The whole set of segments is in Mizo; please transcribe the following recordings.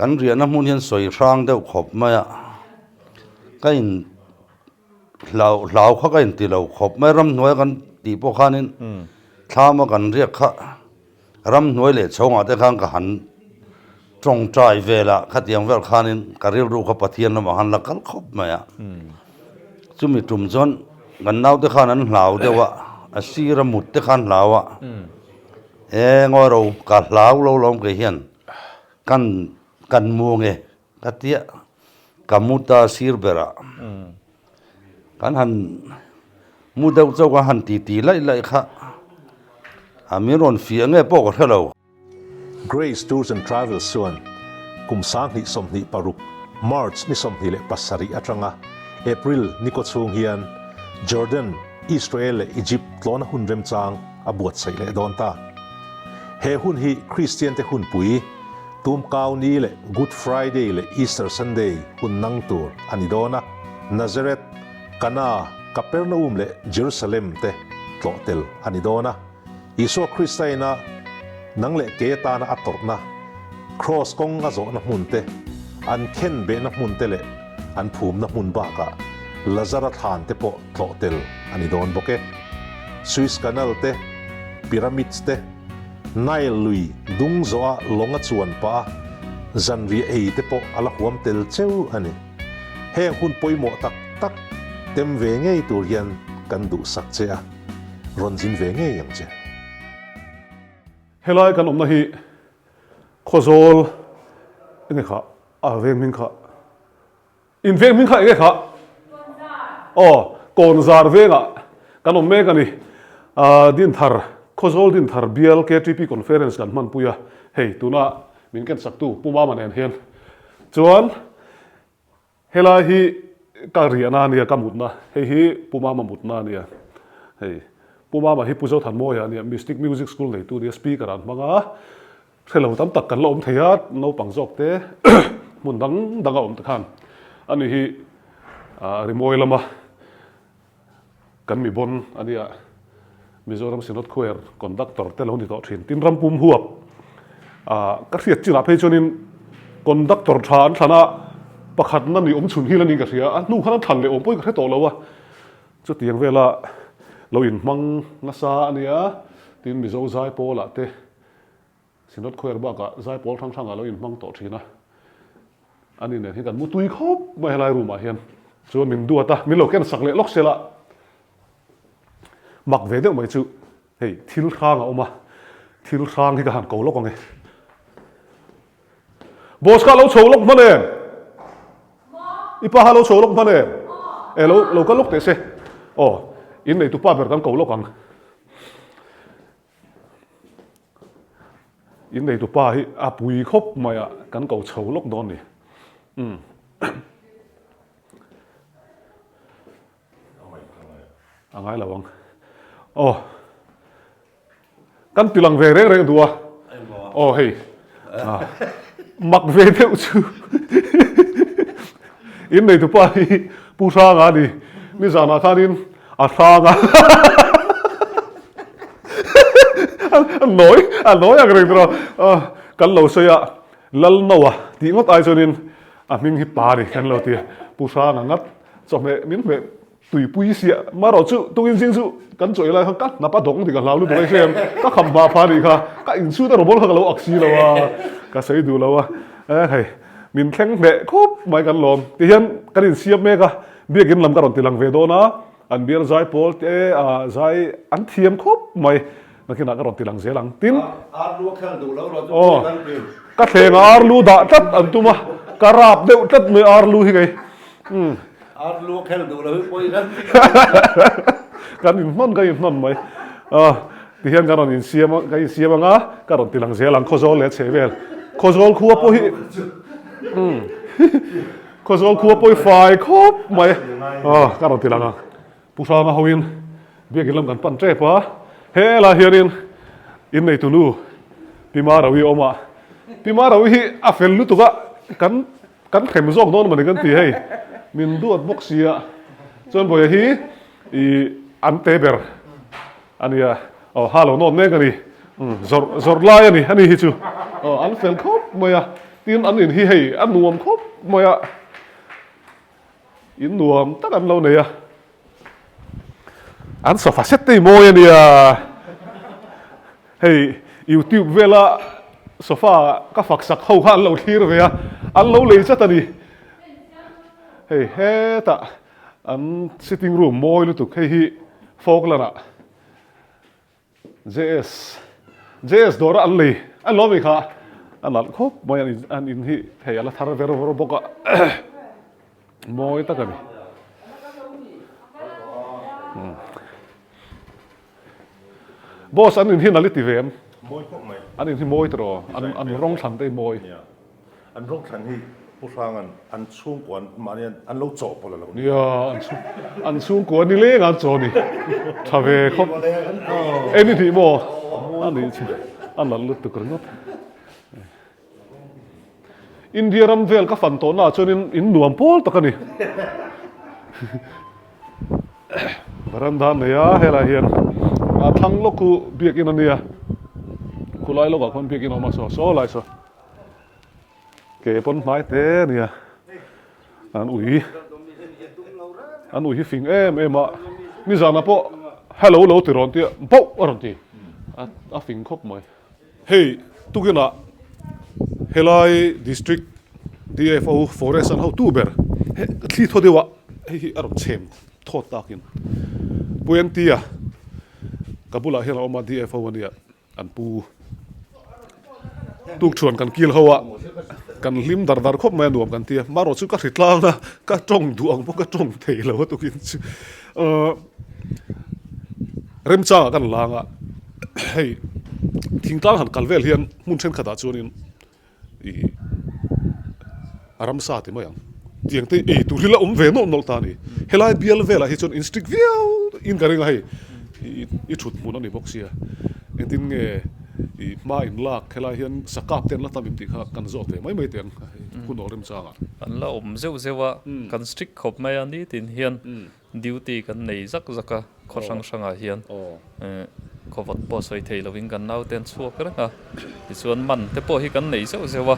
Kan riahna hmun hian sawi hrang deuh khawp mai a, ka in hlau hlau kha ka in ti lo khawp mai ramhnuai kan tih pawh khanin thlam a kan riak kha ramhnuai leh chhawngah te khan ka han tawngtai vel a khatiang vel khanin ka rilru kha Pathian lamah khan la kal khawp mai a chumi tum chuan kan naute khan an hlau deuh a a sir a mut te khan hlau a e ngawi ro ka hlau lo lawm kei hian kan kan mu nge ka tia ka mu ta sir berah kan han mu deuh chauh a han ti ti laih laih kha a min rawn fiah nge pawh ka hre lo. Grace Tours and Travels chuan kum 2026 March ni 27 atanga April ni kaw chhung hian Jordan, Israel leh Egypt tlawna hun remchang a buatsaih leh dawn ta. He hun hi Kristian te hunpui, Tumkau ni leh Good Friday leh Easter Sunday hun nang tur a ni dawn a, Nazareth, Kana, Kapernaum leh Jerusalem te tlawh tel a ni dawn a. Isua Krista ina nang leh ke atana a tawrhna, Kraws kawng a zawhna hmun te, an khen behna hmun te leh an phumna hmun bakah Lazara thlan te pawh tlawh tel a ni dawn bawk e. Suez Canal te, Pyramids te, Nile lui dung zawha lawng a chuan pah a, zanriah ei te pawh a la huam tel cheu a ni. Heng hun pawimawh tak tak tem ve ngei tur hian kan duhsak che a, rawn zin ve ngei ang che. Helai kan awmna hi Khawzawl enge kha a veng hming kha In veng hming kha enge kha? Aw, Kawnzar vengah kan awm mek a ni. Dinthar, Khawzawl Dinthar Bial KTP Conference kan hmanpui a, hei tuna min ken saktu Pu Mama nen hian. Chuan helai hi ka riahna a nia, ka mutna, hei hi Pu Mama mutna a nia. Hei Pu Mama hi Pu Zothanmawia a nia, Mystic Music School neitu a nia, speaker an hmang a. Hre lo tam tak kan la awm thei a, naupang zawk te hmun dang dang a awm te khan ani hi rimawi lama kan mi bawn a nia, Mizoram Synod Choir conductor te lo ni tawh thin. Tin ram pum huap ka hriat chinah phei chuanin conductor tha an thlan a, pakhatna ni awm chhun hi la niin ka hria, a hnu khan an thlan leh awm pawhin ka hre tawh lo a, chutiang vela lo inhmang nasa a nia, tin Mizo Zaipawlah te Synod Choir bakah zaipawl hrang hrangah lo inhmang tawh thin a, ani nen hi kan mu tui khawp mai helai room ah hian chuan min duat a, min lo ken sak leh lawk sela mak ve deuh mai chu hei thil hrang a awm a, thil hrang hi ka han ko lawk ang e. Boss kha lo chho lawk hman em? I pa kha lo chho lawk hman em? E lo lo kal lawk teh se. Aw, in neitu pa ber kan ko lawk ang. In neitu pa hi a pui khawp mai a, kan ko chho lawk dawn ni. Umm. A ngai lo ang. Aw. Kan ti lang ve reng reng duh a. Aw hei. Mak ve deuh chu. In neitu pa hi Pu Hranga a ni. Nizanah khanin a hrang a. A nawi, a nawi ang reng tur a. Kan lo sawi a, Lalnoa tih ngawt ai chuanin a hming hi pa a ni kan lo ti a. Pu Hranga ngat chawhmeh min hmeh Tuipui siah marawh chu tungin zing chu kan chawi lai khan ka hnap a dawng tih ka hlau lutuk a hrem ka kham hma pha nih kha ka inchhut a rawbawl kha ka lo ak si lo a ka sawi duh lo a e hei min thleng hneh khawp mai kan lawm ti hian kan insiam mek a biakin lam ka rawn ti lang ve dawn a an bial zai pawl te a zai an thiam khawp mai nakinah ka rawn ti lang zel ang tin aw ka thleng a arlu dah tlat an tum a ka rap deuh tlat mai arlu hi kei umm. Ar lu a khel duh lo hi pawi kan ti. Kan inhnawn kan inhnawn mai. Ti hian kan rawn insiam a, kan insiam anga ka rawn ti lang zel ang Khawzawl leh chhe vel. Khawzawl khua pawh hi Khawzawl khua pawh hi fai khawp mai. Ka rawn ti lang ang. Pu Hranga hoin biakin lam kan pan tep a, helai hianin inneitu nu Pi Marawi a awm a. Pi Marawi hi a fel lutuk a, kan Kan hrem zawk dawn mawni kan ti hei, min duat bawk sia. Chuan Bawiha hi i an te ber a nia, aw ha lo nawt mek a ni, zawrh zawrh lai a ni, ani hi chu aw an fel khawp mai a. Tin an in hi hei a nuam khawp mai a, in nuam tak an lo nei a. An sofa set te hi mawi a nia. Hei YouTube vela sofa ka fak sak ho kha an lo thlir ve a, an lo lei chat a ni. Hei hetah an sitting room mawi lutuk hei hi Falkland ah JS JS dawra an lei an lo mi kha a nalh khawp mai an an in hi hei a la thar ver vawr bawk a mawi tak a ni. Boss an in hi nalh i ti ve em? Mawi khawp mai. An in hi mawi tiraw? An an rawng thlan te hi mawi. Nia. An rawng thlan hi Pu Hranga'n an chhungkua an mahni an lo chaw pawlh a lo ni. Nia, an chhung an chhungkua ni leng an chaw ni. Tha ve khawp. E ni hnih maw? A nih chu a nalh lutuk ringawt. India ram vel ka fan tawhna ah chuanin in nuam pawl tak a ni. Veranda nei a helai hian a thlang lawk khu biakin a nia khulai lawkah khuan biakin a awm a saw saw lai saw ke pawn hmai te a nia an ui an ui hi fing em em a nizanah pawh hello lo ti rawn tia bauh a rawn ti a fing khawp mai. Hei tukinah helai district DFO forest an hotu ber he thli thaw deuh a hei hi a rawn chhem thawt takin Pu Entia ka bulah hian a awm a DFO ania an pu tuk thuan kan kil ho a kan hlim dar dar khawp mai a nuam kan tia marawh chu ka hri tlang a ka tawng duh ang pawh ka tawng thei lo a tukin chu ahh remchangah kan lang a. Hei thingtlang han kal vel hian hmun thenkhatah chuanin ih a ramsa ti mai ang tiang te ei tur hi la awm ve nawlh nawlh ta a ni. Helai bial velah hi chuan in strict viau in ka ring a hei i thut hmun a ni bawk sia engtin nge ih hma in lak helai hian sakap te an la tam em tih kha kan zawt ve mai mai teh ang hun awl remchangah. An la awm zeuh zeuh a kan strict khawp mai a nitin hian Duty kan nei zak zak a, khaw hrang hrangah hian khawvawt pawh sawi thei lovin kan naute an chhuak reng a, tichuan man te pawh hi kan nei zeuh zeuh a,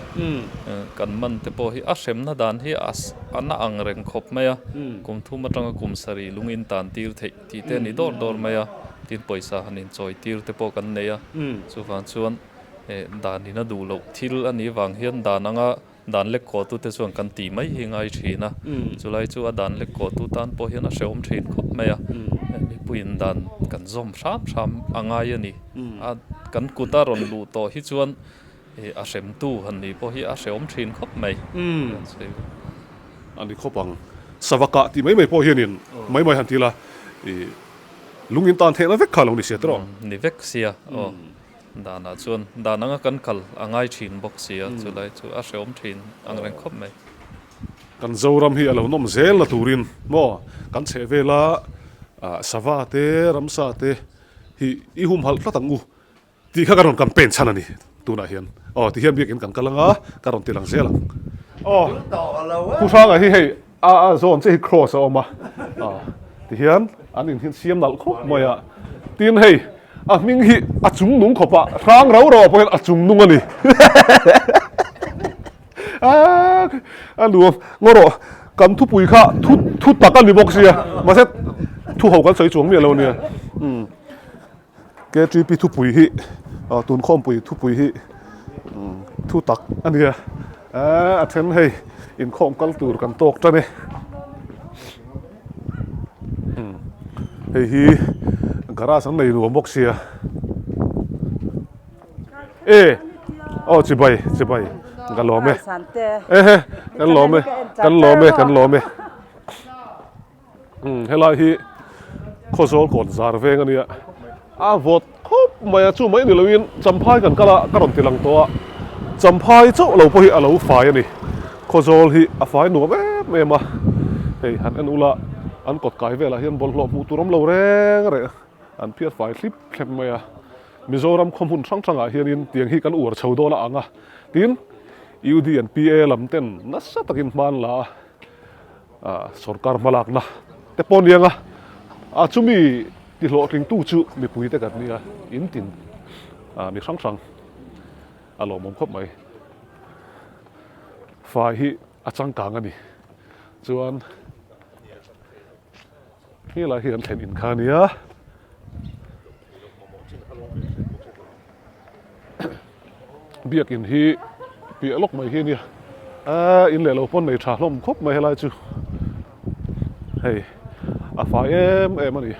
kan man te pawh hi a hremna dan hi a na ang reng khawp mai a, kum thum atanga kum sarih lung in tan tir theih tih te a ni dawr dawr mai a, tin pawisa han inchawi tir te pawh kan nei a, chuvang chuan dan in a duh loh thil a nih vang hian dan anga Dan lek kawh tute chuan kan tih mai hi ngai thin a, chulai chu a dan lek kawh tu tan pawh hian a hrehawm thin khawp mai a, mipuiin dan kan zawm hram hram a ngai a ni. A kan kut a rawn luh tawh hi chuan a hremtu han nih pawh hi a hrehawm thin khawp mai. A ni khawp ang. Sava kah tih mai mai pawh hianin mai mai han ti la, lung in tan theihna vek kha lo ni sia tawh. Ni vek sia aw. Danah chuan dan anga kan kal a ngai thin bawk si a, chulai chu a hrehawm thin ang reng khawp mai. Kan Zoram hi a lo nawm zel la turin maw kan chheh vela sava te ramsa te hi i humhalh tlat ang u tih kha ka rawn campaign chhan a ni tunah hian aw ti hian biakin kan kal anga ka rawn ti lang zel ang. Aw Pu Hranga hi hei a zawn che hi cross a awm a ti hian an in hi siam nalh khawp mai a tin hei a hming hi a chung nung khawp a hrang rau rau ah pawh hian a chung nung a ni a nuam ngaw rawh kan thupui kha thu thu tak a ni bawk sia mahse thu ho kan sawi chuang miah lo ania KTP thupui hi tun khawmpui thupui hi thu tak a nia a then hei inkhawm kal tur kan tawk tan e hei hi garage an nei nuam bawk sia e aw chibai chibai ka lawm e ehe kan lawm e kan lawm e kan lawm e. Helai hi Khawzawl kawn zar veng a nia, a vawt khawp mai a, chu mai ni loin Champhai kan kal a, ka rawn ti lang tawh a, Champhai chauh lo pawh hi a lo fai a ni, Khawzawl hi a fai nuam em em a, hei han en ula an kawt kai velah hian bawlhhlawh hmuh tur awm lo reng reng a, an phiat fai thlip thlep mai a, Mizoram khaw hmun hrang hrangah hianin tiang hi kan uar chho dawn a ang a, tin UD and PA lam ten nasa takin hman la a. Sorkar hmalakna te pawh aniang a, a chumi ti hlawhtlingtu chu mipui te kan nia, in tin mi hrang hrang a lawmawm khawp mai. Fai hi a changkang a ni. Chuan helai hi an thlen in kha a nia. Biakin hi piah lawk mai hi a nia. Aaa in leh lo pawn nei tha hlawm khawp mai helai chu. Hei a fai em em a ni.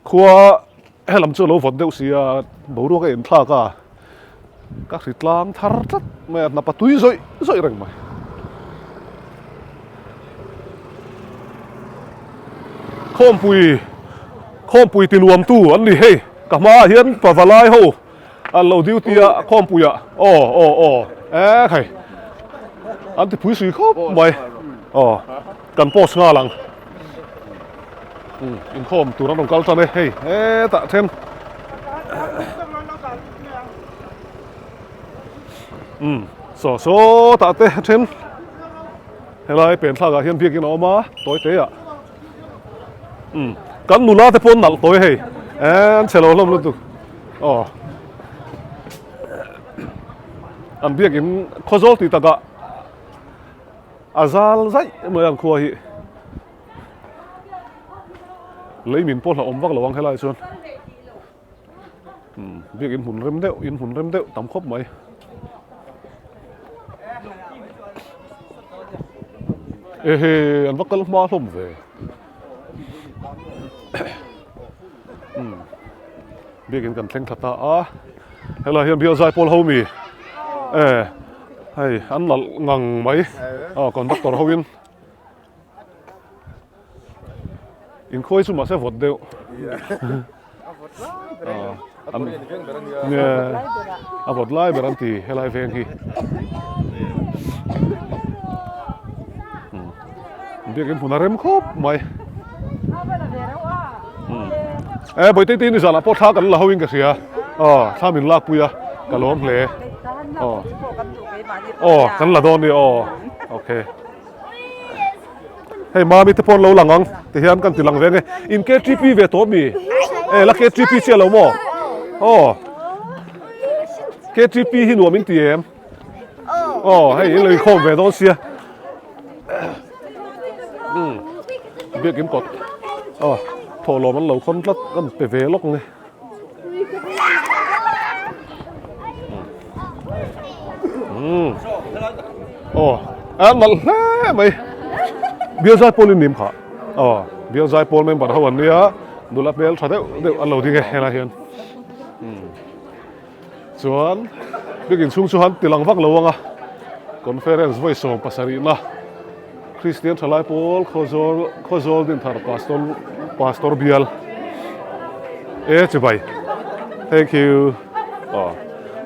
Khua helam chu a lo vawt deuh si a, boruak a inthlak a, ka hri tlang thar tlat mai a, hnap a tui zawih zawih reng mai. Khawmpui, khawmpui ti nuamtu an ni hei, ka hmaah hian pavalai ho an lo duty a khawmpuiah, aw aw aw e khai an ti pui sui khawp mai, aw. Kan post nghal ang. Inkhawm tur an rawn kal tan e hei hetah then. Um saw sawtah te then helai pen thlak ah hian biakin a awm a tawi te ah. Um kan nula te pawh an nalh tawi hei an chhe lo hlawm lutuk aw. An biakin khawzawl tih takah. A zal zaih mai ang khua hi. Lei min pawh hlauhawm vak lo ang helai chuan. Umm biak in hmun rem deuh in hmun rem deuh tam khawp mai. Ehe an va kal hma hlawm ve. Umm biak in kan thleng thla ta a. Helai hian bial zai pawl ho mi e hei an nalh ngang mai aw conductor ho in inkhawi chu mahse vawt deuh a vawt lai ber an ti helai veng hi biakin hmun a rem khawp mai e bawihte te ni zanah pawh thla kan la ho in ka hria aw thla min lak pui a ka lawm hle aw aw kan la dawn ni aw okay hei mami te pawh an lo lang ang ti hian kan ti lang ve nge in KTP ve tawh mi e la KTP chiah lo maw aw KTP hi nuam in ti em aw hei in lo inkhawm ve dawn sia umm biakin kawt aw thawhlawm an lo khawn tlat kan pe ve lawk nge umm aw a nalh hle mai bial zai pawl in nim kha aw bial zai pawl member ho an nia nula hmel tha deuh deuh an lo ding e helai hian umm. Chuan biakin chhung chu han ti lang vak lo ang a, Conference vawi 77 na Kristian Thalai Pawl Khawzawl Khawzawl Dinthar Pastor Pastor Bial e chibai Thank you aw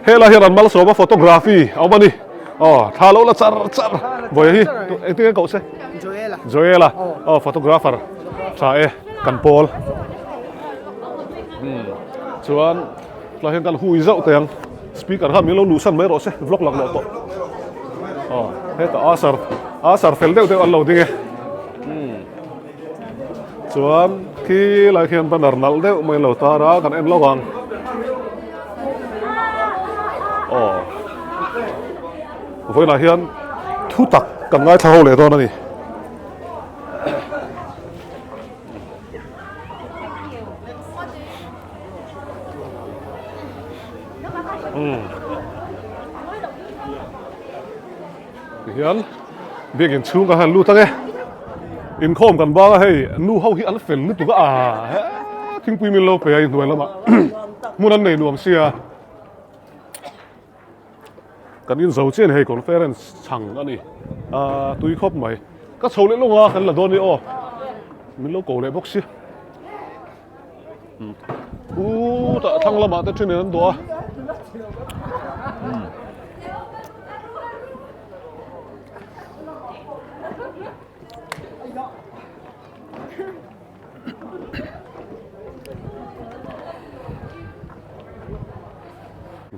helai hian an malsawm a photography a awm a ni aw thla lo la char char vawi hi engtin nge koh se Joela Joela aw photographer tha e kan pawl chuan Tlai hian kan hui zauh teh ang. Speaker kha min lo luhsan mai rawh se, vlog lak loh tawh. Aw, hetah asar, asar fel deuh deuh an lo ding e. Umm. Chuan khi lai khian banner nalh deuh mai an lo tar a, kan en lawk ang. Aw. Vawiinah hian thu tak kan ngaithla ho leh dawn a ni. Tihian biakin chhung ka han lut ang e. Inkhawm kan bang a hei nu ho hi an fel lutuk a a thingpui min lo pe a inhnuai lamah hmun an nei nuam sia. Kan inzo chian hei conference chhang a ni a tui khawp mai. Ka chho leh lawng a kan la dawn ni aw min lo ko leh bawk si. U tah thlang lamah te then in an duah a.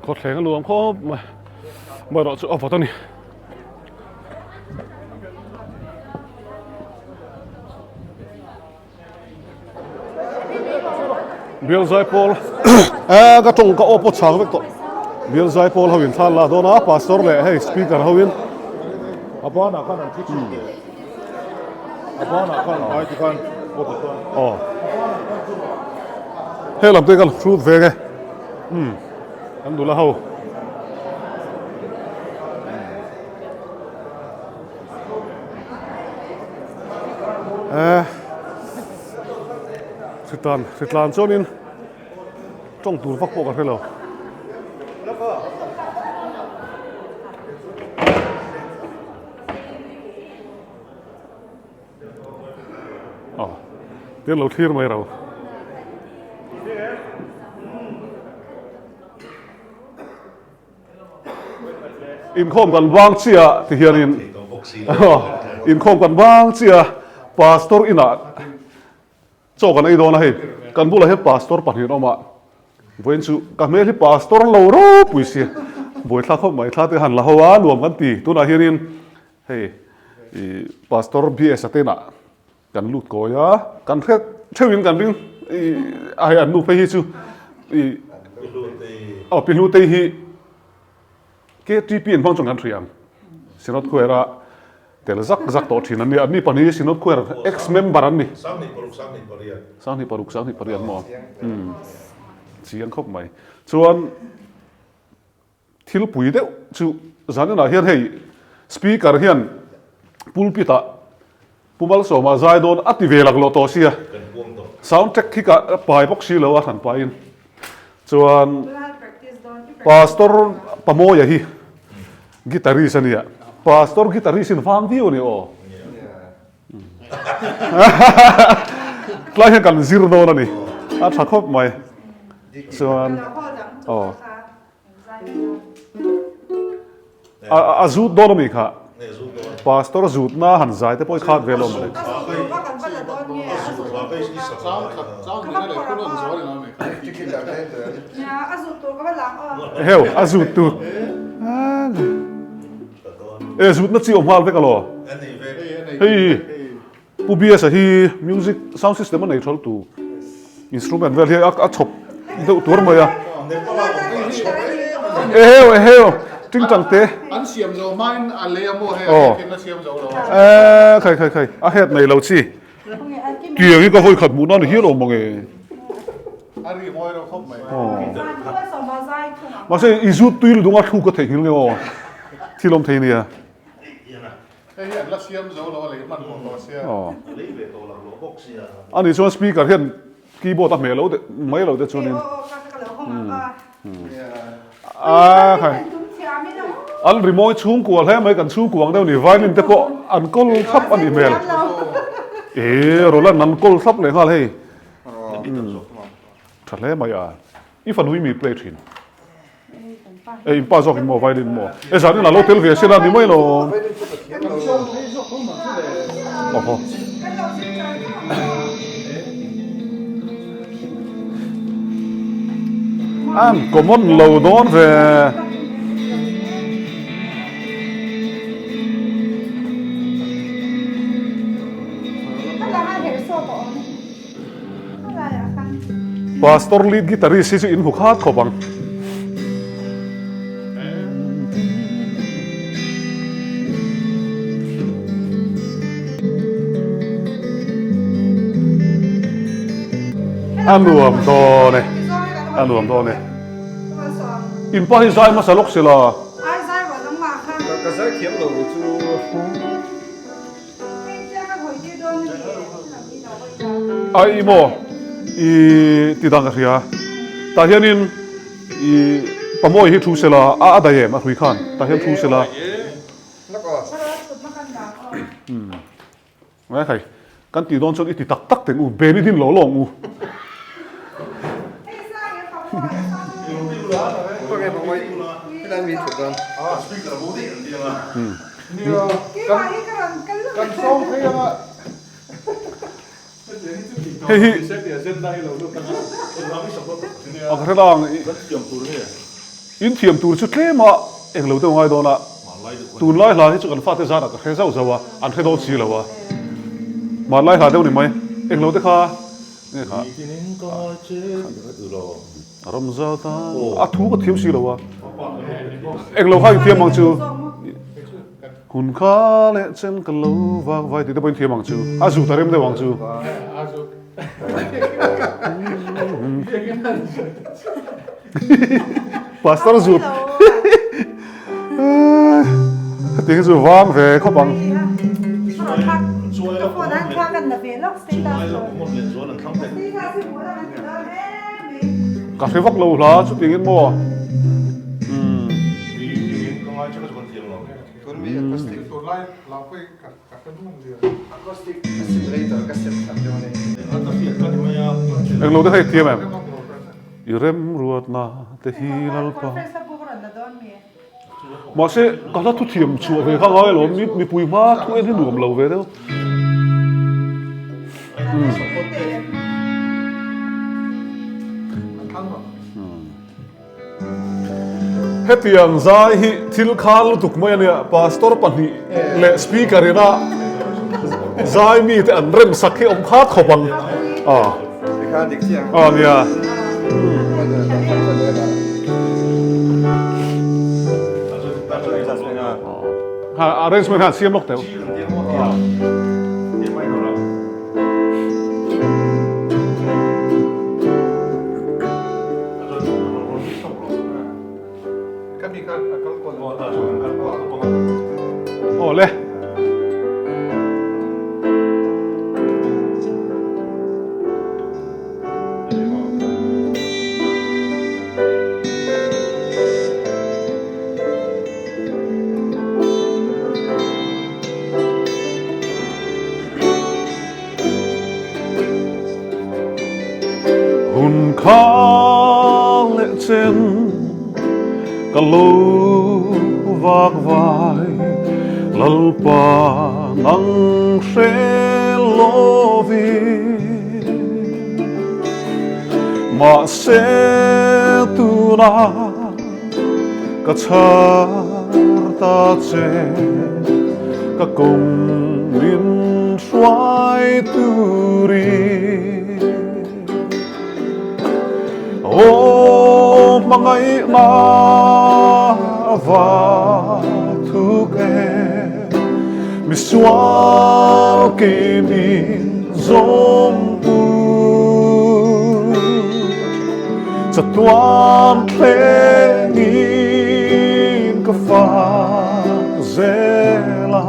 Khawthleng a luang khawp mai amaherawh chu a vawt a ni. Bial zai pawl eh ka tawng ka aw pawh chang vek tawh. Bial zaipawl ho in thla an la dawn a, pastor leh hei speaker ho in. A banah khan an thi thin teh. A banah khan an ai tikhan kawtah chuan. Aw. He lam te kan hrut ve nge. Umm. Kan nula ho. Eh. Hritlan, hritlan chuanin tawng tur vak pawh ka hre lo. Aw, tian lo thlir mai ro. Inkhawm kan bang chiah ti hianin inkhawm kan bang chiah pastor inah chaw kan ei dawn a hei kan bulah hian pastor pahnih an awm a vawiin chu ka hmel hi pastor lo ropui si buaithlak khawp mai thla te han la ho a nuam kan ti tunah hianin hei ih pastor BS a te inah Kan lut kawi a, kan hre theuhin kan ring i a hei an nu phei hi chu i aw pi Hlutei hi KTP an hmang chuan kan hria ang. Synod Choir a tel zak zak tawh thin an ni. Anni pahnih hi Synod Choir ex member an ni. 26 28. 26 28 maw? Umm chiang khawp mai. Chuan Thil pui deuh chu zaninah hian hei speaker hian pulpit ah Pu Malsawma zai dawn a ti ve laklawh tawh sia, sound check khi ka pai bawk si lo a hran pahin chuan Pastor Pamawia hi guitarist a nia, Pastor guitarist in vang viau a ni aw. Tlai hian kan zir dawn a ni, a tha khawp mai chuan aw. A zut dawn ami kha? Pastor zutna han zai te pawh i khat vel awm le. Eheu, a zut tur. E zutna chi awm nghal vek alaw? Hei Pu Biasa hi music sound system a nei thawl tu instrument vel hi a chhawp deuh tur mai a. Eheu eheu ting tang te. An siam zo hmain a lei a maw hei a het in a siam zo lo a. Eh khai khai khai a het nei lo chi. Tiang hi ka vawi khat hmuh nan hial awm ang e. A ri mawi reuh khawp mai. Mahse i zut tui ludung a thluk ka theihnghilh nge aw. Thil awm thei nia. Hei hi an la siam zo lo a lei hman pawh tawh sia. A lei ve tawh lo lo bawk sia. A nih chuan speaker hian keyboard a hmeh lo deuh mai lo te chuanin. A khai. An rimawi chhungkua hle mai kan chhungkua ang deuh ni violin te pawh an kawl thlap a nih hmel. E Roland an kawl thlap leh nghal hei. Tha hle mai a. I fanu hi mi play thin. E in pa zawk in maw violin maw? E zan in a lo tel ve sela ni mai lo. Oho. An common lo dawn ve. Pastor lead guitarist hi chu in hmu khat khawp ang. A nuam dawn e, a nuam dawn e. In pa hi zai hmasa lawk sela. Ka zai thiam lo chu. Ai maw i ti dang ka hria tah hianin i pamawi hi thu sela a a daih em a hrui khan tah hian thu sela ngai khai kan tih dawn chuan i ti tak tak teng u ben i din lo lawng u. Hei hi a ka hre lang in thiam tur chu tlem a eng lo deuh ngai dawn a tunlai hla hi chu kan fate zan ah ka hre zauh zauh a an hre dawn si lo a hmanlai hla deuh ni mai eng lo te kha nge kha. Ramza tan a thu ka thiam si lo a. Englo kha in thiam ang chu. Hun kha leh chen ka lo vak vai tih te pawh in thiam ang chu. A zut a rem deuh ang chu. Pastor zut. Hetiang hi chu vang ve khawp ang. Ka hre vak lo hla chutiangin maw. Englo te hei thiam em? I remruatna te hi Lalpa. Mahse ka hla thu thiam chhuah ve kha ngai alawm, mipui hma thu en hi nuam lo ve deuh. Hetiang zai hi thil khan lutuk mai a nia, Pastor pahnih leh Speaker ina zai mite an rem sak hi awm khat khawp ang. Aw nia. Ha arrangement han siam lawk teuh. Awle. Hun kha leh chen ka lo vak vai Lalpa nang hre lovin Mahse tuna ka chhar ta che ka kawng min hruai turin Aw hmangaihna va thuk e misual kei min zawm u Chatuan thlengin ka fak zel a,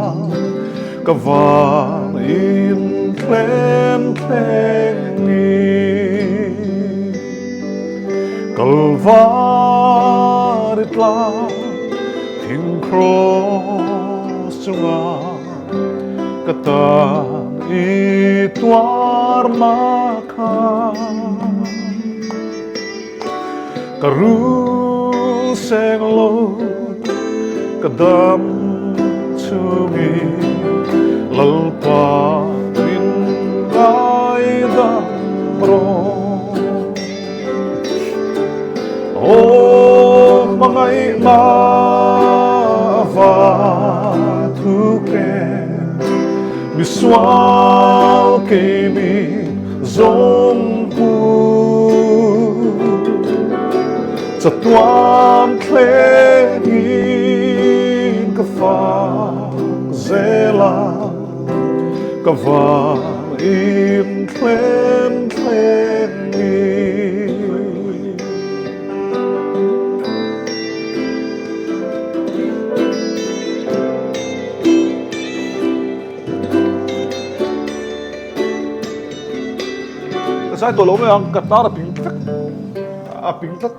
ka van in thlen thlengin Kalvari tlang thing cross chungah ka tan i tuar na kha ka ru seng lo ka dam chungin Lalpa min ngaidam rawh Aw hmangaihna va thuk e Misual kei mi zawng pu Chatuan thlengin ka fak zel a Ka van in thlen thlengin. Ka zai tawh lo mai ang, ka tar a ping vek, a ping tlat.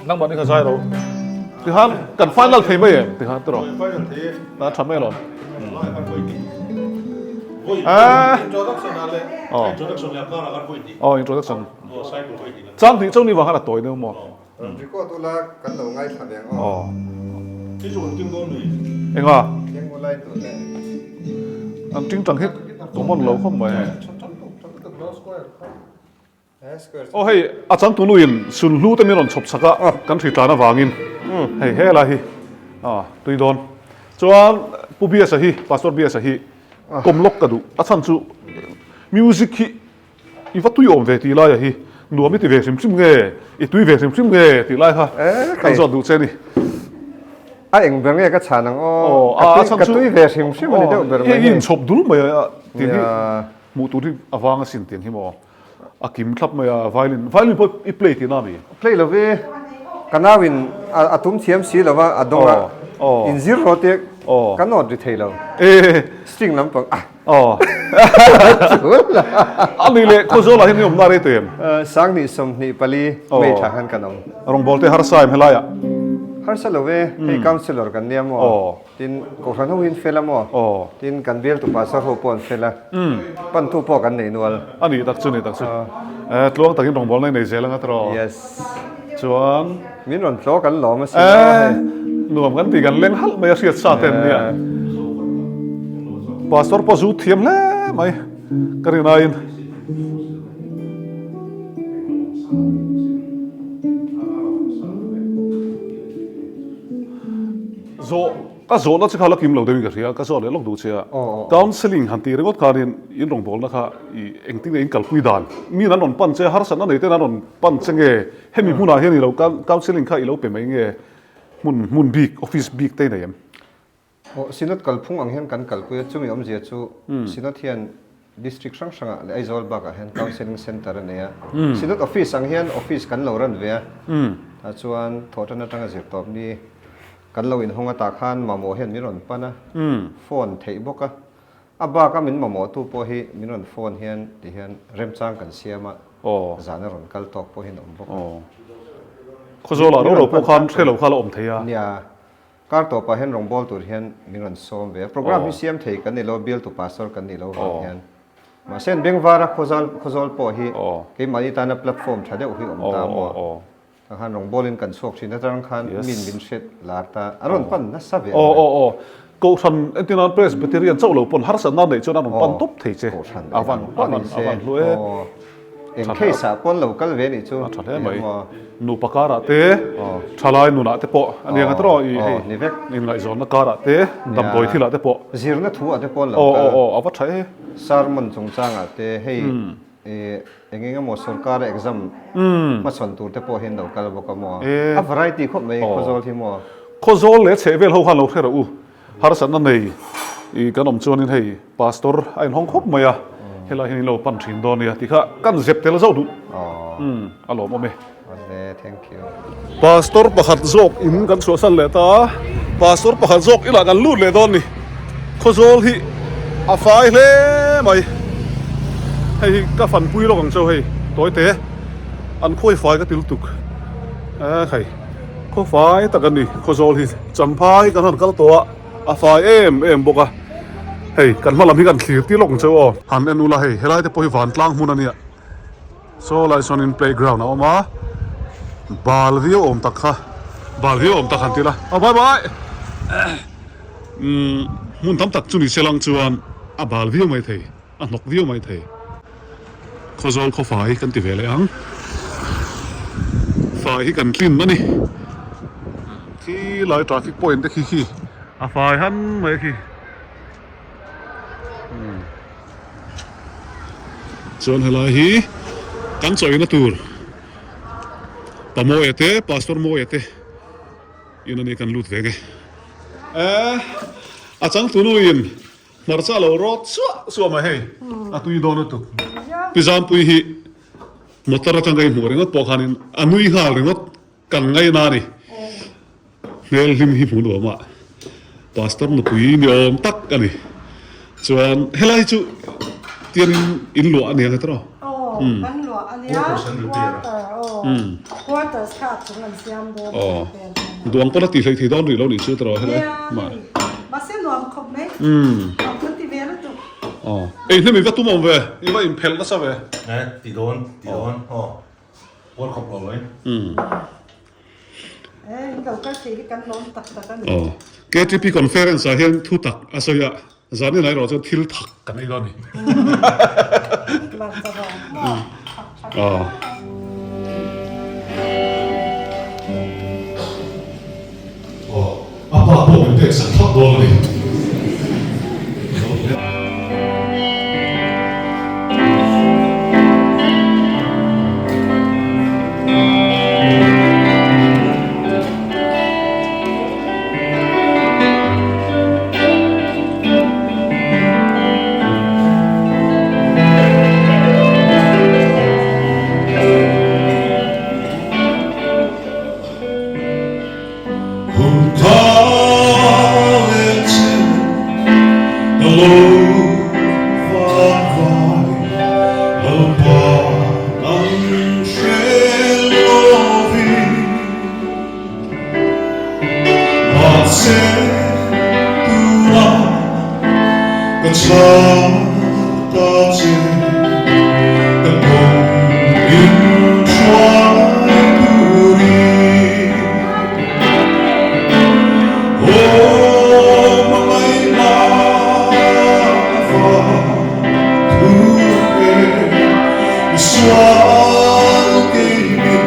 Nangmah ni ka zai lo. Tikhan kan final thei mai em? Tikhan tiraw? Final thei e. Na tha mai alawm. Ah. Introduction ah leh. Oh. Introduction leh kar ah kan vawi hnih. Oh, introduction. Oh, cycle vawi hnih. Chang hnih chauh ni vang khan a tawi deuh maw? Record ula kan lo ngaithla ve ang aw. Oh. Khi chu kan kim dawn ni. Enga? Keng ulai tur le. An ting tang hi common lo khawp mai. Aw hei a changtunu in sunhlu te min rawn chhawp chak a kan hri tlan avangin hei helai hi a tui dawn chuan Pu Biasa hi Pastor Biasa hi kawm lawk ka duh a chhan chu music hi i va tui awm ve tih laia hi. Nuam i ti ve hrim hrim nge, i tui ve hrim hrim nge tih lai kha kan zawt duh che a ni. A eng ber nge ka chhan ang aw, ka tui ve hrim hrim a ni deuh ber mai hei. I inchhawp dul mai a tih hi hmuh tur hi a vang asin tiang hi maw, a kim thlap mai a violin, violin pawh i play tihna a mi? Play lo ve, ka nau in a tum thiam si lo va a dawng a, inzir rawh te ka nawt ri thei lo, string lampang a. Aw. A ni leh Khawzawl ah hian i awmna rei tawh em? Sanghnih 24 May thla khan kan awm. Rawngbâwl te harsa em helai ah? Harsa lo e, hei councillor kan nia maw? Tin Kohhran ho hi an fel a maw? Tin kan bialtu pastor ho pawh an fel a, pantu pawh kan nei nual. A nih tak chu, nih tak chu. Tluang takin rawngbâwl na i nei zel anga tiraw? Yes. Chuan. Min rawn tlaw kan lawm asin a hei. Nuam kan ti kan leng halh mai a hriat sa ten nia. Pastor pawh zu thiam hle mai ka rin aiin. Zawh ka zawhna che kha la kim lo deuhin ka hria, ka zawh leh lawk duh che a. Counselling han tih ringawt khanin in rawngbawlna kha i engtin nge in kalpui dan? Miin an rawn pan che a, harsatna nei ten an rawn pan che nge? Hemi hmunah hian i lo counselling kha i lo pe mai nge? Hmun hmun bik, office bik te i nei em? Aw, Synod kalphung ang hian kan kalpui a, chumi awmzia chu Synod hian District hrang hrangah leh Aizawl bakah hian Counselling Centre a nei a. Synod Office ang hian Office kan lo ran ve a, tah chuan thawhtan atanga zirtawp ni kan lo inhawng atah khan mamawh hian min rawn pan a, phone theih bawk a. A baka min mamawhtu pawh hi min rawn phone hian ti hian remchang kan siam a, zan a rawn kal tawk pawh hian a awm bawk a. Khawzawlah ro ro pawh khan hre lo kha la awm thei a. Nia, kar tawpah hian rawngbâwl tur hian min rawn sawm ve a. Program hi siam thei kan ni lo, bialtu pastor kan nih loh vang hian. Mahse an bengvara Khawzawl pawh hi keimahni tana platform tha deuh hi awm ta maw? Tah khan rawngbawlin kan chhuak thin atang khan min min hriat lar ta a rawn pan nasa ve ang mai. Aw aw Kohhran entir nan Presbyterian chauh lo pawn harsatna neih chuan a rawn pan tawp thei che. Kohhran avan avan avan hlu e. Eng case ah pawn lo kal ve nih chu. A tha hle mai. Nupa karah te thalai nunah te pawh a nia nga tawh i hei inngaihzawnna karah te damdawi thilah te pawh. Zirna thu ah te pawn lo kal. Aw aw aw a va tha e. Sermon chungchangah te hei Ih, eng eng emaw sorkar exam hmachhawn tur te pawh hian lo kal bawk a maw? A variety khawp mai Khawzawl hi maw? Khawzawl leh chhehvel ho khan lo hre rawh u. Harsatna nei ih kan awm chuanin hei pastor a inhawng khawp mai a, helai hian in lo pan thin dawn nia tih kha kan zep tel zauh duh. Umm, a lawmawm e. Awle, thank you. Pastor pakhat zawk in kan chhuahsan leh ta a, pastor pakhat zawk inah kan lut leh dawn ni. Khawzawl hi a fai hle mai. Hei hi ka fanpui lawk ang cheu hei tawi te an khawi fai ka ti lutuk. E khai khaw fai tak a ni Khawzawl hi champhai kan han kal tawh a, a fai em em bawk a. Hei kan hma lam hi kan thlir tir lawk ang cheu aw. Han en ula hei helai te pawh hi vantlang hmun a nia. Saw lai sawn in playground a awm a, bal viau awm tak kha, bal viau awm tak han ti la, aw bye bye umm hmun tam tak chu ni se lang chuan a bal viau mai thei, a hnawk viau mai thei. Khawzawl khaw fai kan ti ve leh ang, fai hi kan tlin a ni, khi lai traffic point te khi khi a fai han mai khi. Chuan helai hi kan chawina tur Pa Mawia te Pastor Mawia te in ani kan lut ve nge eh a changtunu in hmarcha lo rawt suah suah mai hei a tui dawn lutuk Pi Zampui hi motor atang ka inhmuh ringawt pawh khanin a nui nghal ringawt. Kan ngaina a ni. Hmel hlim hi hmu nuam a, Pastor nupui ni awm tak a ni. Chuan helai chu tiangin in luah a ni ang e tawh? Aw, kan luah a nia. Quarter aw, quarters kha a chung an siam dawn a ni vel hian. Duang pawn a tih hleih thei dawn rih lo nih chu tawh helai. Nia, hei mahse nuam khawp mai. Nuam kan ti ve lutuk. Aw, ei hnem i va tum awm ve, i va inphelh nasa ve. E, ti dawn, ti dawn aw. World Cup lo mai. Aw. KTP conference ah hian thu tak a sawi a, zanin ah erawh chuan thil thak kan ei dawn a ni. Aw. Aw. A pa pawh min pek sak thlap dawn a ni. lo vakvai Lalpa nang hre lovin Mahse tunah ka chhang ta che ka kawng in hruai turin Aw hmangaihna va thu e misual kei min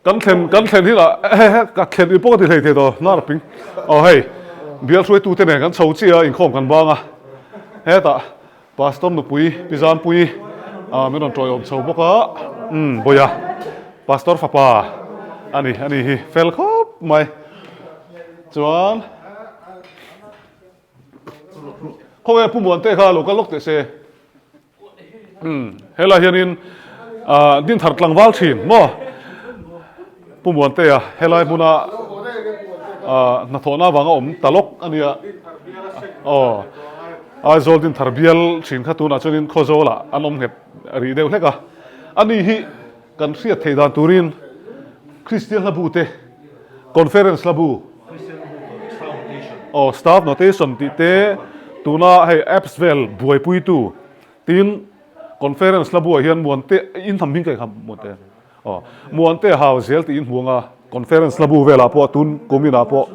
Kan thlen kan thlen hi lah ka thlen i pawh ka ti hlei thei tawh hnar ping aw hei bial hruaitute nen kan chho chiah a inkhawm kan bang a hetah Pastor nupui Pi Zampuii min rawn tawiawm chho bawk a umm Bawiha Pastor fapa a ni a ni hi fel khawp mai chuan khawnge Pu Muante kha lo kal lawk teh se umm helai hianin ah Dinthar tlangval thin maw Pu Muantea helai hmuna ah hnathawhna avanga awm ta lawk a nia aw. Aizawl Dinthar bial thin kha tunah chuanin Khawzawlah an awm nghet rih deuh hlek a. Ani hi kan hriat theih dan turin Kristian hlabu te, Conference hlabu, aw Staff Notation tih te tuna hei apps vel buaipuitu tin Conference hlabu ah hian Muante in hnam hming ka inkham Muante aw Muante hau zel tih in hmu anga Conference hlabu velah pawh tun kum inah pawh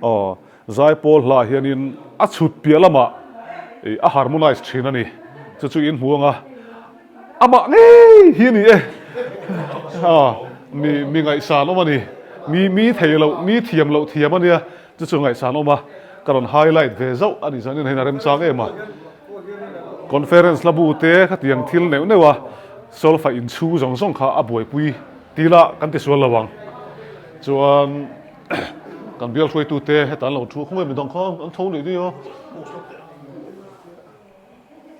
aw Zaipawl hla hianin a chhut piah lamah a harmonize thin a ni. Chu chu in hmu anga amah ngei hi a ni e. Mi mi ngaihsan awm a ni. Mi mi thei loh, mi thiam loh thiam a nia. Chu chu ngaihsan awm a, ka rawn highlight ve zauh a ni chuan in a remchang em a. Conference hla bu te khatiang thil neuh neuh a solfa inchhu zawng zawng kha a buaipui tila kan tisual lo ang. Chuan. Kan bial hruaitute heta an lo thu khawnge midang kha an tho nih ni a.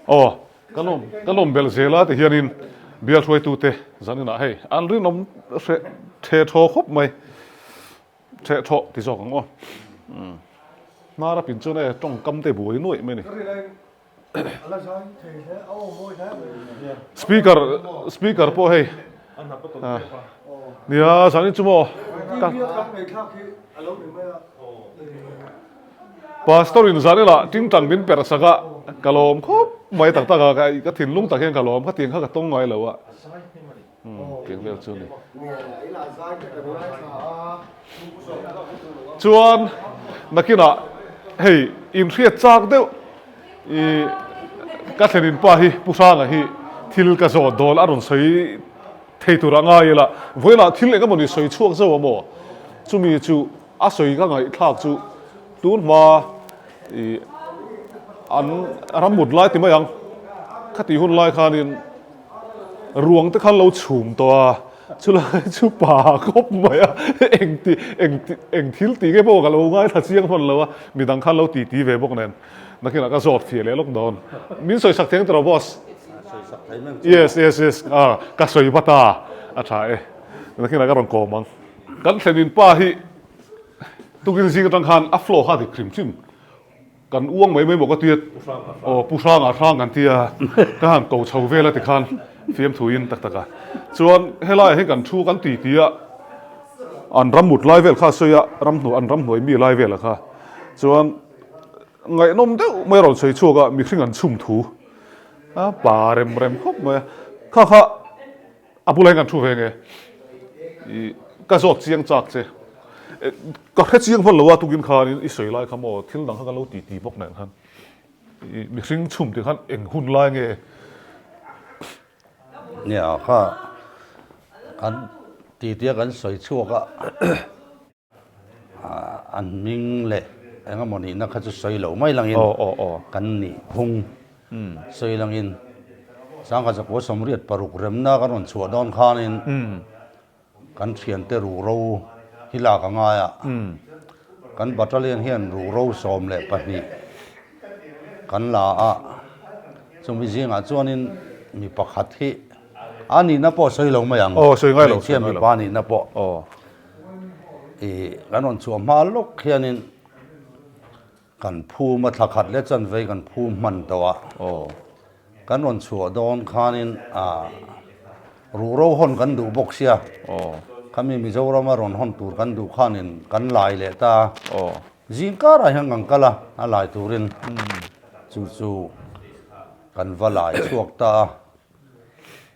Aw kan awm kan awm belh zel a ti hianin bial hruaitute zaninah hei an rinawm hreh the thaw khawp mai. Theh thaw ti zawk ang aw. Hnar a pin chuan e tawngkam te buai nuaih mai a ni. Speaker speaker pawh hei nia zanin chu maw Pastor in zanin ah tingtang min perh sak a ka lawm khawp mai tak tak a ka thinlung tak hian ka lawm khatiang kha ka tawng ngai lo a tiang vel chu a ni chuan nakinah hei inhriat chak deuh ih ka thlenin pa hi Pu Hranga hi thil ka zawt dawn a rawn sawi thei tur a ngai ila vawiinah thil eng emawni sawi chhuak zauh a maw chumi chu a sawi ka ngaihthlak chu tun hma ih an rammut lai ti mai ang khatih hun lai khanin. Ruang te khan lo chhum tawh a, chulai chu pa khawp mai a, eng ti eng ti eng thil tih nge pawh ka lo ngaithla chiang hman lo a, midang khan lo ti ti ve bawk nen nakinah ka zawt fiah leh lawk dawn. Min sawi sak theng tawh boss. Yes yes yes ah ka sawi vat a, a tha e, nakinah ka rawn kawm ang. Kan thlenin pa hi tukin zing atang khan a flow kha a dik hrim hrim. Kan uang mai mai maw ka tia, aw Pu Hranga Hrang kan tia, ka han ko chho vel a tikhan fiamthuin tak tak a. Chuan helaiah hian kan thu kan ti ti a, an ram mut lai vel kha a sawi a, ram hnuai an ram hnuai mi lai vel a kha. Chuan ngaihnawm deuh mai a rawn sawi chhuak a, mihring an chhum thu a pa rem rem khawp mai a, kha kha A bulah hian kan thu ve nge? I ka zawt chiang chak che. Ka hre chiang hman lo a tukin khanin i sawi lai kha maw thil dang kha kan lo ti ti bawk nen khan i mihring chhum tih khan eng hun lai nge? Nia kha kan ti tia kan sawi chhuak a. An hming leh eng emaw nihna kha chu sawi lo mai langin kan nih phung sawi langin Sangha Zakua Sawmriat paruk remna kan rawn chhuah dawn khanin kan thiante ruhro hi lak a ngai a, kan battalion hian ruhro 12 kan la a, chumi zingah chuanin mi pakhat hi a nihna pawh sawi lo mai ang, hmeichhia mipa nihna pawh. Ih kan rawn chhuah hma lawk hianin kan phum a thla khat leh chanvei kan phum hman tawh a, kan rawn chhuah dawn khanin ah ruhro hawn kan duh bawk sia, khami Mizorama rawn hawn tur kan duh khanin kan lai leh ta a, zing karah hian kan kal a, a lai turin chu chu kan va lai chhuak ta a.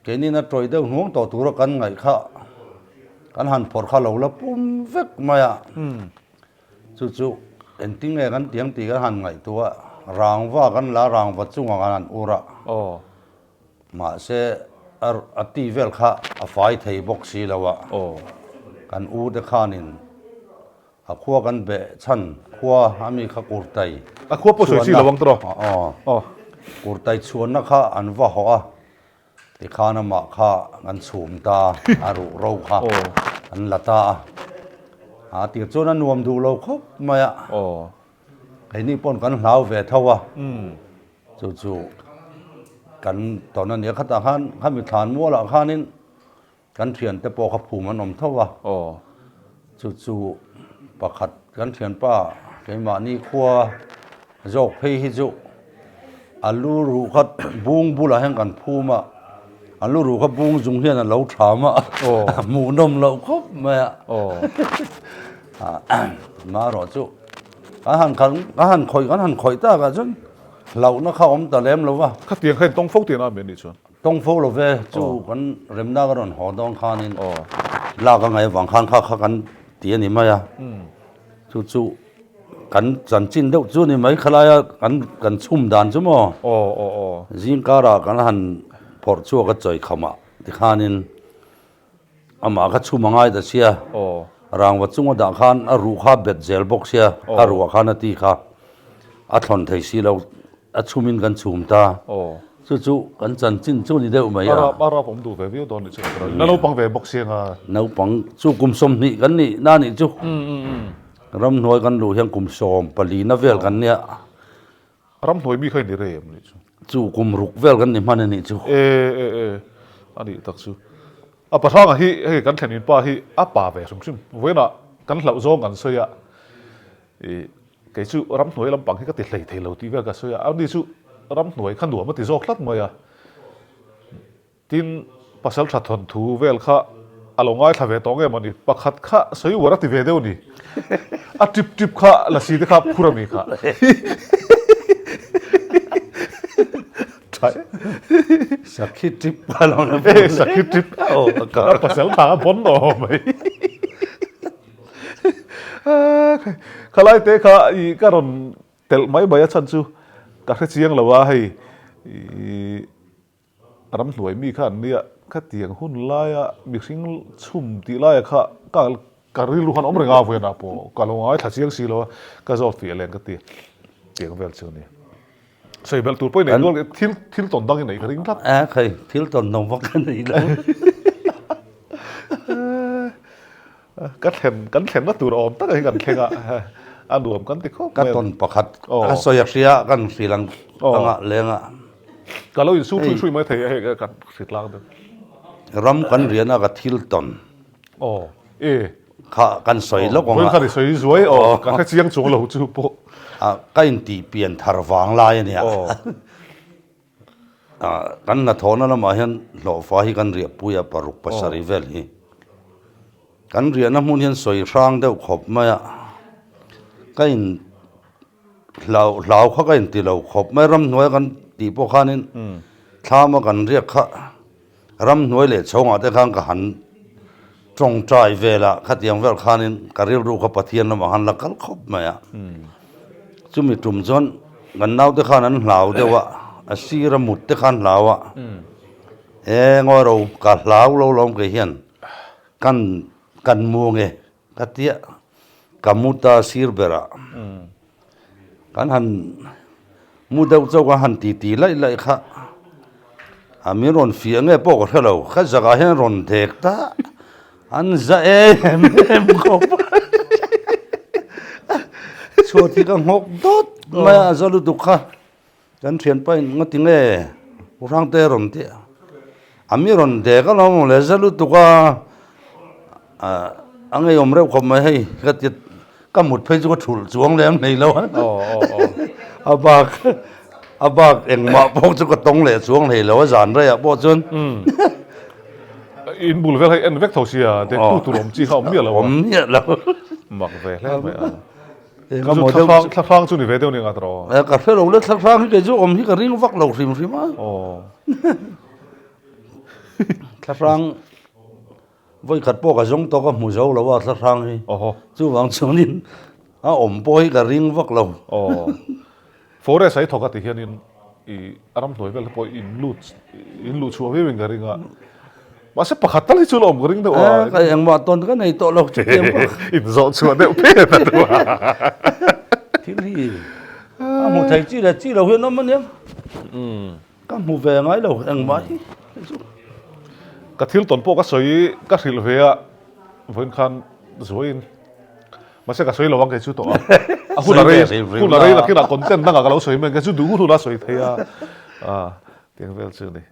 Keinin a tawih deuh hnuang tawh tura kan ngaih kha kan han phawrh kha lo la pum vek mai a. Chu chu engtin nge kan tiang tih kan han ngaihtuah a, rangva kan la rangva chungah kan han ur a. Mahse a ti vel kha a fai thei bawk si lo a. Kan u te khanin a khua kan beh chhan khua a mi kha kurtai A khua pawh sawi chi lo ang tawh. Aw. Kurtai chhuanna kha an va hawh a, tikhan amah kha an chhum ta a, ruh ro kha an la ta a. A tir chuan a nuam duh lo khawp mai a. Keini pawn kan hlau ve tho a. Chu chu kan tawn a nia khatah khan khami thlan mualah khanin Kan thiante pawh kha phum an awm tho a, chu chu pakhat kan thianpa keimahni khua zawk phei hi chu a lu ruh kha bung bulah hian kan phum a, a lu ruh kha bung zung hian a lo tham a, hmuhnawm loh khawp mai a, marawh chu kan han kan han khawih kan han khawih tak ah chuan hlauhna kha awm ta lem lo va. Khatiang kha in tawng fo tihna a mi a nih chuan. Tawng fo lo ve, chu kan remna ka rawn haw dawn khanin lak a ngaih avang khan kha kha kan ti a ni mai a, chu chu kan chanchin deuh chu a ni mai khalaia kan kan chhum dan chu maw zing karah kan han phawrh chhuak a chawi khamah tikhanin amah kha chhum a ngai ta sia, rangva chunga dah khan a ruh kha bet zel bawk sia, a ruah khan a ti kha a thlawn thei si lo. A chhumin kan chhum ta. Chu chu kan chanchin chu ni deuh mai a. A rap awm duh ve viau dawn nih chu ka na naupang ve bawk si anga. Naupang chu kum 20 kan nih na nih chu. Ramhnuai kan luh hian kum 14 na vel kan nia. Ramhnuai mi kha i ni rei em nih chu? Chu kum ruk vel kan ni hman a nih chu. E e e a nih tak chu. A pahranga hi hei kan thlenin pa hi a pa ve hrim hrim. Vawiinah kan hlauh zawng kan sawi a, i kei chu ramhnuai lampang hi ka ti hlei thei lo tih vel ka sawi a, ani chu ramhnuai kha nuam a ti zawk tlat mai a. Tin, pasal tha thawnthu vel kha a lo ngaithla ve tawh nge mawni? Pakhat kha sawi uar a ti ve deuh ni. A tip tip kha lasi te kha phur a mi kha. Sakhi tip kha lo na phur. E, sakhi tip. A pasal tha a bon aw mai. Khalai te kha i ka rawn telh mai mai a chhan chu ka hre chiang lo a hei i Ramhnuai mi kha an nia, khatiang hun laia mihring chhum tih laia kha ka ka rilru khan awm reng a vawiinah pawh ka lo ngaithla chiang si lo a, ka zawt fiah len ka ti tiang vel chu a ni. Sawi belh tur pawh i nei nual thil thil tawn dang i neih ka ring tlat. A khai, thil tawn dang vak ka nei lo. Ka thlen kan thlenna tur awm tak hi kan thleng a, a nuam kan ti khawp mai. Ka tawn pakhat ka sawi a hria kan hrilh ang anga leng a. Ka lo insu hrui hrui mai thei a hei kan hrit lang deuh. Ram kan rian a ka thil tawn. Aw e. Kha kan sawi lawk ang a. Vawiin khan i sawi zuai aw ka hre chiang chuang lo chu pawh. Ka intih pian thar vang lai a nia. Kan hnathawhna lamah hian hlawhfa hi kan riahpui a, paruk pasarih vel hi. Kan riahna hmun hian sawi hrang deuh khawp mai a, ka in hlau hlau kha ka inti lo khawp mai, ramhnuai kan tih pawh khanin thlama kan riak kha ramhnuai leh chhawngah te khan ka han tawngtai vel a, khatiang vel khanin ka rilru kha Pathian lamah khan la kal khawp mai a. Chumi tum chuan kan naute khan an hlau deuh a, a sira mut te khan hlau a, e ngawi ro ka hlau lo lawm kei hian kan kan mu nge ka tia ka mu ta sir berah kan han mu deuh chauh kan han ti ti laih laih kha a min rawn fiah nge pawh ka hre lo ka zakah hian rawn dek ta An za em em khawp a. Chhuat hi ka nghawk dawt mai a, a za lutuk kha. Kan thianpa in nga ti nge U Hrangte rawn tih a. A mi rawn dek alawm ang le za lutuk a, a ngeiawm reuh khawp mai hei ka ti ka mut phei chu ka thulh chuang lem nei lo a. A bak a bak engmah pawh chu ka tawng leh chuang hlei lo a zan reiah pawh chuan. In bul vel hei en vek tho sia dek tu tur awm chi kha awm miah lo a. Awm miah lo. Mak ve hle mai a. Chu thlahrang thlahrang chu ni ve deuh ni nga tawh. Ka hre lo le thlahrang hi kei chu awm hi ka ring vak lo hrim hrim a. Thlahrang Vawi khat pawh ka zawng tawk a hmu zo lo a thlahrang hi. Chuvang chuanin a awm pawh hi ka ring vak lo. Aw. Forest a i thawk a ti hianin i a ramhnuai vel te pawh in lut in luh chhuah viau in ka ring a. Mahse pakhat tal hi chu la awm ka ring deuh a. Ka engmah tawn ka nei tawh lo chutiang pawh. In zawh chhuah deuh phet a duh a. Thil hi a hmu thei chi leh chi lo hian awm ania. Ka hmu ve ngai lo engmah hi chu. Ka thil tawn pawh ka sawi ka hrilh ve a vawiin khan zuaiin mahse ka sawi lo ang kei chu tawh a a hun a rei hun a rei lakin a content dangah ka lo sawi mai ang kei chu duh hun hun a sawi thei a a tiang vel chu a ni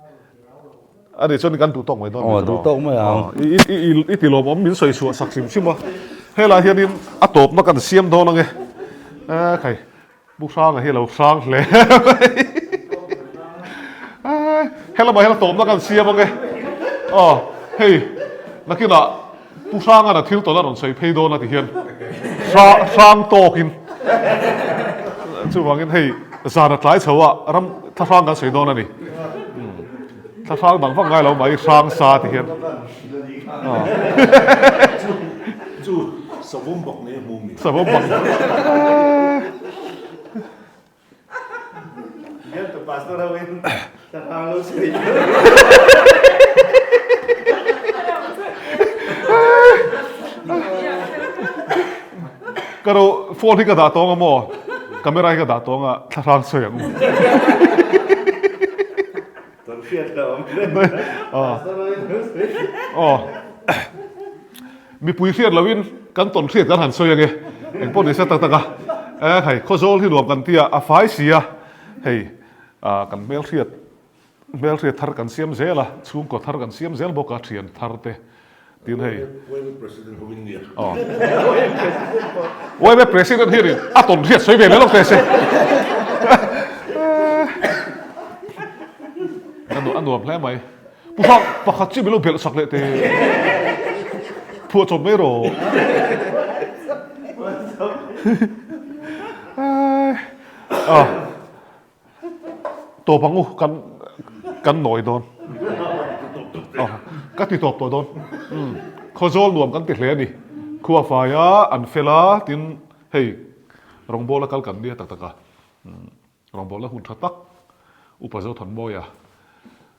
a nih chuan kan duh tawk mai dawn aw duh tawk mai ang i i i ti lawmawm min sawi chhuah sak hrim hrim a helai hianin a tawpna kan siam dawn ang e khai Pu Hranga hi a lo hrang hle mai. Helamah hian a tawpna kan siam ang e. Aw, hei, nakinah Pu Hranga'n a thil tawn a rawn sawi phei dawn a ti hian hrang tawkin chuvangin hei zan a tlai chho a, ram thlahrang kan sawi dawn a ni. Thlahrang dang vak ngai lo mai, hrang sa ti hian. Chu savawm bak nei a hmu mi. Savawm bak. Biak tu pastor ho in thlahrang lo sawi. Ka ro phone hi ka dah tawng a maw? Camera hi ka dah tawng a thlahrang sawi ang. Tawn hriat lo awm Aw. Mipui hriat loin kan tawn hriat kan han sawi ange. Engpawh ni se tak tak a, e hei Khawzawl hi nuam kan ti a, a fai si a, hei kan hmelhriat hmelhriat thar kan siam zel a, chhungkaw thar kan siam zel bawk a, thian thar te tin hei. YMA President ho in nia. Aw. YMA President hian a tawn hriat sawi ve mai lo teh se. A nuam hle mai. Pu Hrang, pakhat chiah milo belh sak leh teh. Phuah chawp mai rawh. Ah. Tawp ang u, kan kan nawi dawn. Ah, ka ti tawp tawh dawn. Umm, Khawzawl nuam kan ti hle a ni. Khua faia an fel a, tin hei rawngbawla kal kan nia tak tak a. Umm. Rawngbawlna hun tha tak Upa Zothanmawia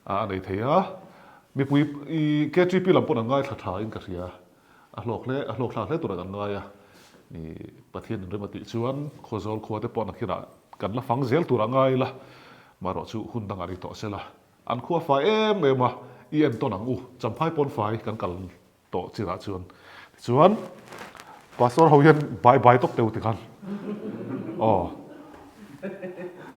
a nei thei a, mipui i KTP lam pawn an ngaithla tha in ka hria, a hlawk hle, a hlawk thlak hle tura kan ngai a, i Pathian in rem a tih chuan Khawzawl khua te pawh nakinah kan la fang zel tur a ngai ila, marawh chu hun dangah ri tawh sela, an khua fai em em a, i entawn ang u, Champhai pawn fai kan kal tawh chinah chuan tichuan pastor ho hian bai bai tawp teu tikhan aw.